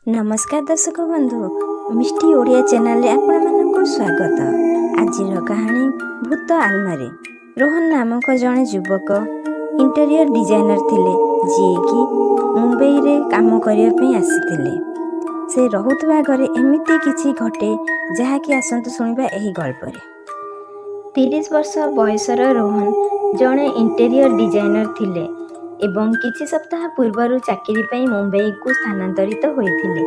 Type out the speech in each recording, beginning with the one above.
ନମସ୍କାର ଦର୍ଶକ ବନ୍ଧୁ, ମିଷ୍ଟି ଓଡ଼ିଆ ଚ୍ୟାନେଲରେ ଆପଣମାନଙ୍କୁ ସ୍ୱାଗତ। ଆଜିର କାହାଣୀ ଭୂତ ଆଲମାରି। ରୋହନ ନାମକ ଜଣେ ଯୁବକ ଇଣ୍ଟେରିୟର ଡିଜାଇନର ଥିଲେ, ଯିଏକି ମୁମ୍ବାଇରେ କାମ କରିବା ପାଇଁ ଆସିଥିଲେ। ସେ ରହୁଥିବା ଘରେ ଏମିତି କିଛି ଘଟେ ଯାହାକି ଆସନ୍ତୁ ଶୁଣିବା ଏହି ଗଳ୍ପରେ। 30 ବର୍ଷ ବୟସର ରୋହନ ଜଣେ ଇଣ୍ଟେରିୟର ଡିଜାଇନର ଥିଲେ ଏବଂ କିଛି ସପ୍ତାହ ପୂର୍ବରୁ ଚାକିରି ପାଇଁ ମୁମ୍ବାଇକୁ ସ୍ଥାନାନ୍ତରିତ ହୋଇଥିଲେ।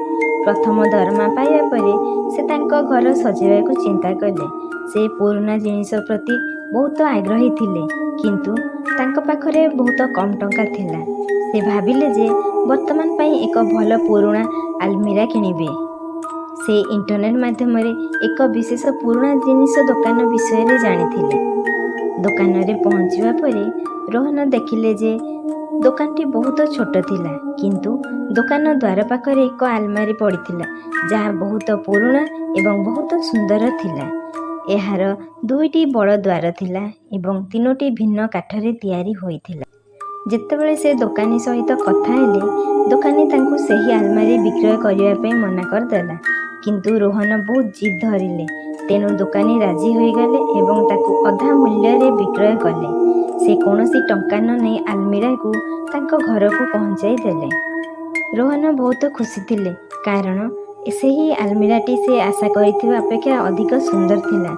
ପ୍ରଥମ ଦରମା ପାଇବା ପରେ ସେ ତାଙ୍କ ଘର ସଜାଇବାକୁ ଚିନ୍ତା କଲେ। ସେ ପୁରୁଣା ଜିନିଷ ପ୍ରତି ବହୁତ ଆଗ୍ରହୀ ଥିଲେ, କିନ୍ତୁ ତାଙ୍କ ପାଖରେ ବହୁତ କମ୍ ଟଙ୍କା ଥିଲା। ସେ ଭାବିଲେ ଯେ ବର୍ତ୍ତମାନ ପାଇଁ ଏକ ଭଲ ପୁରୁଣା ଆଲମିରା କିଣିବେ। ସେ ଇଣ୍ଟରନେଟ୍ ମାଧ୍ୟମରେ ଏକ ବିଶେଷ ପୁରୁଣା ଜିନିଷ ଦୋକାନ ବିଷୟରେ ଜାଣିଥିଲେ। ଦୋକାନରେ ପହଞ୍ଚିବା ପରେ ରୋହନ ଦେଖିଲେ ଯେ ଦୋକାନଟି ବହୁତ ଛୋଟ ଥିଲା, କିନ୍ତୁ ଦୋକାନ ଦ୍ୱାର ପାଖରେ ଏକ ଆଲମାରି ପଡ଼ିଥିଲା ଯାହା ବହୁତ ପୁରୁଣା ଏବଂ ବହୁତ ସୁନ୍ଦର ଥିଲା। ଏହାର ଦୁଇଟି ବଡ଼ ଦ୍ୱାର ଥିଲା ଏବଂ ତିନୋଟି ଭିନ୍ନ କାଠରେ ତିଆରି ହୋଇଥିଲା। ଯେତେବେଳେ ସେ ଦୋକାନୀ ସହିତ କଥା ହେଲେ, ଦୋକାନୀ ତାଙ୍କୁ ସେହି ଆଲମାରି ବିକ୍ରୟ କରିବା ପାଇଁ ମନା କରିଦେଲା। କିନ୍ତୁ ରୋହନ ବହୁତ ଜିଦ୍ ଧରିଲେ, ତେଣୁ ଦୋକାନୀ ରାଜି ହୋଇଗଲେ ଏବଂ ତାକୁ ଅଧା ମୂଲ୍ୟରେ ବିକ୍ରୟ କଲେ। ସେ କୌଣସି ଟଙ୍କା ନ ନେଇ ଆଲମିରାକୁ ତାଙ୍କ ଘରକୁ ପହଞ୍ଚାଇ ଦେଲେ। ରୋହନ ବହୁତ ଖୁସି ଥିଲେ, କାରଣ ସେହି ଆଲମିରାଟି ସେ ଆଶା କରିଥିବା ଅପେକ୍ଷା ଅଧିକ ସୁନ୍ଦର ଥିଲା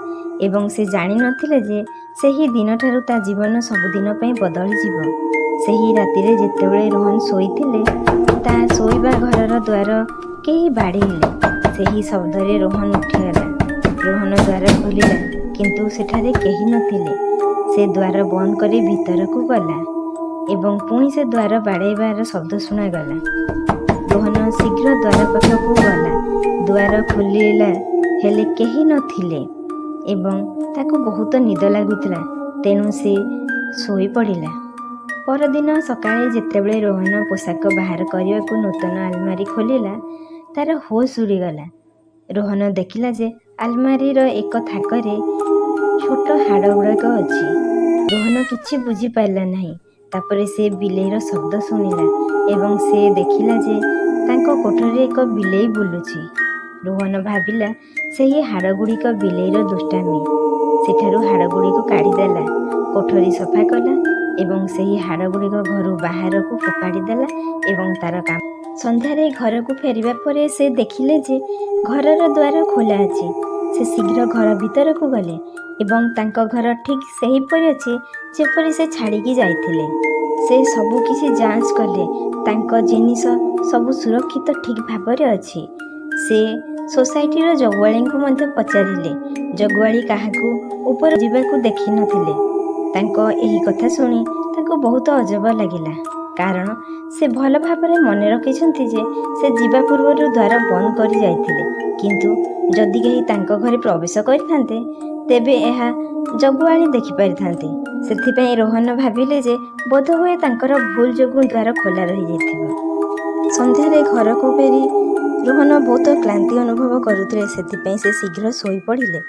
ଏବଂ ସେ ଜାଣିନଥିଲେ ଯେ ସେହି ଦିନଠାରୁ ତା ଜୀବନ ସବୁଦିନ ପାଇଁ ବଦଳିଯିବ। ସେହି ରାତିରେ ଯେତେବେଳେ ରୋହନ ଶୋଇଥିଲେ, ତା ଶୋଇବା ଘରର ଦ୍ୱାର କେହି ବାଡ଼େଇଲେ। ସେହି ଶବ୍ଦରେ ରୋହନ ଉଠିଗଲା। ରୋହନ ଦ୍ୱାର ଖୋଲିଲା, କିନ୍ତୁ ସେଠାରେ କେହି ନଥିଲେ। ସେ ଦ୍ୱାର ବନ୍ଦ କରି ଭିତରକୁ ଗଲା ଏବଂ ପୁଣି ସେ ଦ୍ୱାର ବାଡ଼େଇବାର ଶବ୍ଦ ଶୁଣାଗଲା। ରୋହନ ଶୀଘ୍ର ଦ୍ୱାର ପାଖକୁ ଗଲା। ଦ୍ୱାର ଖୋଲିଲା, ହେଲେ କେହି ନଥିଲେ ଏବଂ ତାକୁ ବହୁତ ନିଦ ଲାଗୁଥିଲା, ତେଣୁ ସେ ଶୋଇପଡ଼ିଲା। ପରଦିନ ସକାଳେ ଯେତେବେଳେ ରୋହନ ପୋଷାକ ବାହାର କରିବାକୁ ନୂତନ ଆଲମାରି ଖୋଲିଲା, ତାର ହୋସ୍ ଉଡ଼ିଗଲା। ରୋହନ ଦେଖିଲା ଯେ ଆଲମାରିର ଏକ ଥାକରେ ଛୋଟ ହାଡ଼ ଗୁଡ଼ାକ ଅଛି। ରୋହନ କିଛି ବୁଝିପାରିଲା ନାହିଁ। ତାପରେ ସେ ବିଲେଇର ଶବ୍ଦ ଶୁଣିଲା ଏବଂ ସେ ଦେଖିଲା ଯେ ତାଙ୍କ କୋଠରୀରେ ଏକ ବିଲେଇ ବୁଲୁଛି। ରୋହନ ଭାବିଲା ସେହି ହାଡ଼ଗୁଡ଼ିକ ବିଲେଇର ଦୁଷ୍ଟାମି। ସେଠାରୁ ହାଡ଼ଗୁଡ଼ିକୁ କାଢ଼ିଦେଲା, କୋଠରୀ ସଫା କଲା ଏବଂ ସେହି ହାଡ଼ଗୁଡ଼ିକ ଘରୁ ବାହାରକୁ ଫୋପାଡ଼ି ଦେଲା ଏବଂ ତାର କାମ। ସନ୍ଧ୍ୟାରେ ଘରକୁ ଫେରିବା ପରେ ସେ ଦେଖିଲେ ଯେ ଘରର ଦ୍ୱାର ଖୋଲା ଅଛି। ସେ ଶୀଘ୍ର ଘର ଭିତରକୁ ଗଲେ ଏବଂ ତାଙ୍କ ଘର ଠିକ୍ ସେହିପରି ଅଛି ଯେପରି ସେ ଛାଡ଼ିକି ଯାଇଥିଲେ। ସେ ସବୁ କିଛି ଯାଞ୍ଚ କଲେ, ତାଙ୍କ ଜିନିଷ ସବୁ ସୁରକ୍ଷିତ ଠିକ୍ ଭାବରେ ଅଛି। ସେ ସୋସାଇଟିର ଜଗୁଆଳିଙ୍କୁ ମଧ୍ୟ ପଚାରିଲେ। ଜଗୁଆଳି କାହାକୁ ଉପର ଯିବାକୁ ଦେଖିନଥିଲେ। ତାଙ୍କ ଏହି କଥା ଶୁଣି ତାଙ୍କୁ ବହୁତ ଅଜବ ଲାଗିଲା, କାରଣ ସେ ଭଲ ଭାବରେ ମନେ ରଖିଛନ୍ତି ଯେ ସେ ଯିବା ପୂର୍ବରୁ ଦ୍ୱାର ବନ୍ଦ କରି ଯାଇଥିଲେ। କିନ୍ତୁ ଯଦି କେହି ତାଙ୍କ ଘରେ ପ୍ରବେଶ କରିଥାନ୍ତେ, ତେବେ ଏହା ଜଗୁଆଳି ଦେଖିପାରିଥାନ୍ତେ। ସେଥିପାଇଁ ରୋହନ ଭାବିଲେ ଯେ ବୋଧହୁଏ ତାଙ୍କର ଭୁଲ ଯୋଗୁଁ ଦ୍ୱାର ଖୋଲା ରହିଯାଇଥିବ। ସନ୍ଧ୍ୟାରେ ଘରକୁ ଫେରି ରୋହନ ବହୁତ କ୍ଳାନ୍ତି ଅନୁଭବ କରୁଥିଲେ, ସେଥିପାଇଁ ସେ ଶୀଘ୍ର ଶୋଇପଡ଼ିଲେ।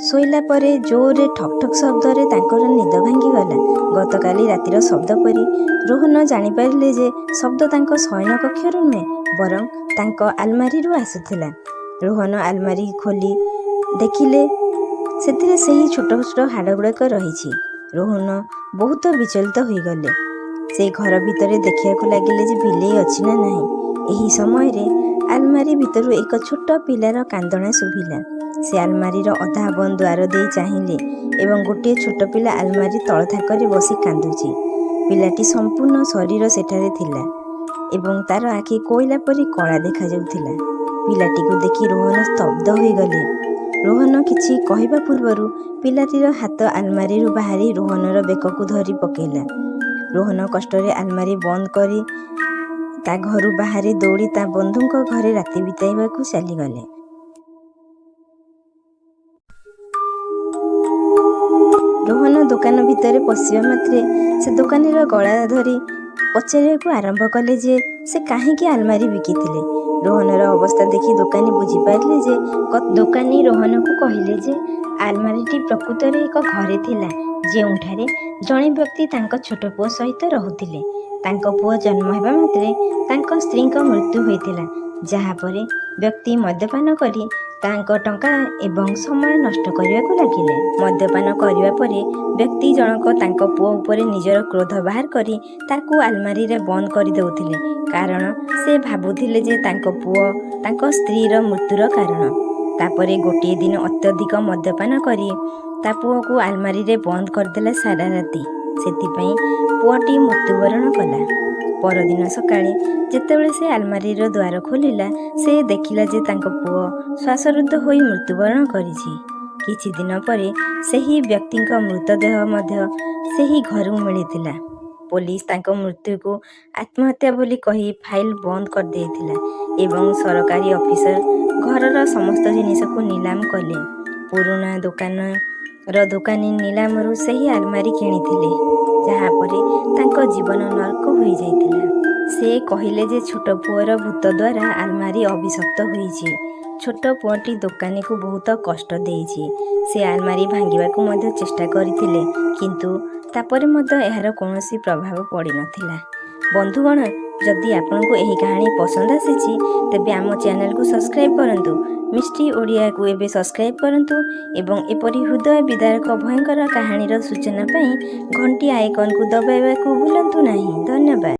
ଶୋଇଲା ପରେ ଜୋରରେ ଠକ୍ ଠକ୍ ଶବ୍ଦରେ ତାଙ୍କର ନିଦ ଭାଙ୍ଗିଗଲା। ଗତକାଲି ରାତିର ଶବ୍ଦ ପରି ରୋହନ ଜାଣିପାରିଲେ ଯେ ଶବ୍ଦ ତାଙ୍କ ଶୟନ କକ୍ଷରୁ ନୁହେଁ, ବରଂ ତାଙ୍କ ଆଲମାରିରୁ ଆସୁଥିଲା। ରୋହନ ଆଲମାରି ଖୋଲି ଦେଖିଲେ ସେଥିରେ ସେହି ଛୋଟ ଛୋଟ ହାଡ଼ଗୁଡ଼ାକ ରହିଛି। ରୋହନ ବହୁତ ବିଚଳିତ ହୋଇଗଲେ। ସେ ଘର ଭିତରେ ଦେଖିବାକୁ ଲାଗିଲେ ଯେ ବିଲେଇ ଅଛି ନା ନାହିଁ। ଏହି ସମୟରେ ଆଲମାରି ଭିତରୁ ଏକ ଛୋଟ ପିଲାର କାନ୍ଦଣା ଶୁଭିଲା। ସେ ଆଲମାରିର ଅଧା ବନ୍ଦ ଦ୍ୱାର ଦେଇ ଚାହିଁଲେ ଏବଂ ଗୋଟିଏ ଛୋଟ ପିଲା ଆଲମାରି ତଳ ଥାକରେ ବସି କାନ୍ଦୁଛି। ପିଲାଟି ସମ୍ପୂର୍ଣ୍ଣ ଶରୀର ସେଠାରେ ଥିଲା ଏବଂ ତାର ଆଖି କୋଇଲା ପରି କଳା ଦେଖାଯାଉଥିଲା। ପିଲାଟିକୁ ଦେଖି ରୋହନ ସ୍ତବ୍ଧ ହୋଇଗଲେ। ରୋହନ କିଛି କହିବା ପୂର୍ବରୁ ପିଲାଟିର ହାତ ଆଲମାରିରୁ ବାହାରି ରୋହନର ବେକକୁ ଧରି ପକେଇଲା। ରୋହନ କଷ୍ଟରେ ଆଲମାରି ବନ୍ଦ କରି ତା ଘରୁ ବାହାରି ଦୌଡ଼ି ତା ବନ୍ଧୁଙ୍କ ଘରେ ରାତି ବିତାଇବାକୁ ଚାଲିଗଲେ। ରୋହନ ଦୋକାନ ଭିତରେ ପଶିବା ମାତ୍ରେ ସେ ଦୋକାନୀର ଗଳା ଧରି ପଚାରିବାକୁ ଆରମ୍ଭ କଲେ ଯେ ସେ କାହିଁକି ଆଲମାରି ବିକିଥିଲେ। ରୋହନର ଅବସ୍ଥା ଦେଖି ଦୋକାନୀ ବୁଝିପାରିଲେ ଯେ ଦୋକାନୀ ରୋହନକୁ କହିଲେ ଯେ ଆଲମାରିଟି ପ୍ରକୃତରେ ଏକ ଘରେ ଥିଲା, ଯେଉଁଠାରେ ଜଣେ ବ୍ୟକ୍ତି ତାଙ୍କ ଛୋଟ ପୁଅ ସହିତ ରହୁଥିଲେ। ତାଙ୍କ ପୁଅ ଜନ୍ମ ହେବା ମାତ୍ରେ ତାଙ୍କ ସ୍ତ୍ରୀଙ୍କ ମୃତ୍ୟୁ ହୋଇଥିଲା। ଯାହାପରେ ବ୍ୟକ୍ତି ମଦ୍ୟପାନ କରି ତାଙ୍କ ଟଙ୍କା ଏବଂ ସମୟ ନଷ୍ଟ କରିବାକୁ ଲାଗିଲେ। ମଦ୍ୟପାନ କରିବା ପରେ ବ୍ୟକ୍ତି ଜଣକ ତାଙ୍କ ପୁଅ ଉପରେ ନିଜର କ୍ରୋଧ ବାହାର କରି ତାକୁ ଆଲମାରିରେ ବନ୍ଦ କରିଦେଉଥିଲେ, କାରଣ ସେ ଭାବୁଥିଲେ ଯେ ତାଙ୍କ ପୁଅ ତାଙ୍କ ସ୍ତ୍ରୀର ମୃତ୍ୟୁର କାରଣ। ତାପରେ ଗୋଟିଏ ଦିନ ଅତ୍ୟଧିକ ମଦ୍ୟପାନ କରି ତା ପୁଅକୁ ଆଲମାରିରେ ବନ୍ଦ କରିଦେଲା ସାରା ରାତି। ସେଥିପାଇଁ ପୁଅଟି ମୃତ୍ୟୁବରଣ କଲା। ପରଦିନ ସକାଳେ ଯେତେବେଳେ ସେ ଆଲମାରିର ଦ୍ୱାର ଖୋଲିଲା, ସେ ଦେଖିଲା ଯେ ତାଙ୍କ ପୁଅ ଶ୍ୱାସରୁଦ୍ଧ ହୋଇ ମୃତ୍ୟୁବରଣ କରିଛି। କିଛି ଦିନ ପରେ ସେହି ବ୍ୟକ୍ତିଙ୍କ ମୃତଦେହ ମଧ୍ୟ ସେହି ଘରୁ ମିଳିଥିଲା। ପୋଲିସ ତାଙ୍କ ମୃତ୍ୟୁକୁ ଆତ୍ମହତ୍ୟା ବୋଲି କହି ଫାଇଲ ବନ୍ଦ କରିଦେଇଥିଲା ଏବଂ ସରକାରୀ ଅଫିସର ଘରର ସମସ୍ତ ଜିନିଷକୁ ନିଲାମ କଲେ। ପୁରୁଣା ଦୋକାନର ଦୋକାନୀ ନିଲାମରୁ ସେହି ଆଲମାରି କିଣିଥିଲେ, ଯାହାପରେ ତାଙ୍କ ଜୀବନ ନର୍କ ହୋଇଯାଇଥିଲା। ସେ କହିଲେ ଯେ ଛୋଟ ପୁଅର ଭୂତ ଦ୍ୱାରା ଆଲମାରି ଅଭିଶପ୍ତ ହୋଇଛି। ଛୋଟ ପୁଅଟି ଦୋକାନୀକୁ ବହୁତ କଷ୍ଟ ଦେଇଛି। ସେ ଆଲମାରି ଭାଙ୍ଗିବାକୁ ମଧ୍ୟ ଚେଷ୍ଟା କରିଥିଲେ, କିନ୍ତୁ ତାପରେ ମଧ୍ୟ ଏହାର କୌଣସି ପ୍ରଭାବ ପଡ଼ିନଥିଲା। ବନ୍ଧୁଗଣ, ଯଦି ଆପଣଙ୍କୁ ଏହି କାହାଣୀ ପସନ୍ଦ ଆସିଛି, ତେବେ ଆମ ଚ୍ୟାନେଲକୁ ସବସ୍କ୍ରାଇବ୍ କରନ୍ତୁ। ମିଷ୍ଟ୍ରି ଓଡ଼ିଆକୁ ଏବେ ସବସ୍କ୍ରାଇବ୍ କରନ୍ତୁ ଏବଂ ଏପରି ହୃଦୟ ବିଦାରକ ଭୟଙ୍କର କାହାଣୀର ସୂଚନା ପାଇଁ ଘଣ୍ଟି ଆଇକନ୍କୁ ଦବାଇବାକୁ ଭୁଲନ୍ତୁ ନାହିଁ। ଧନ୍ୟବାଦ।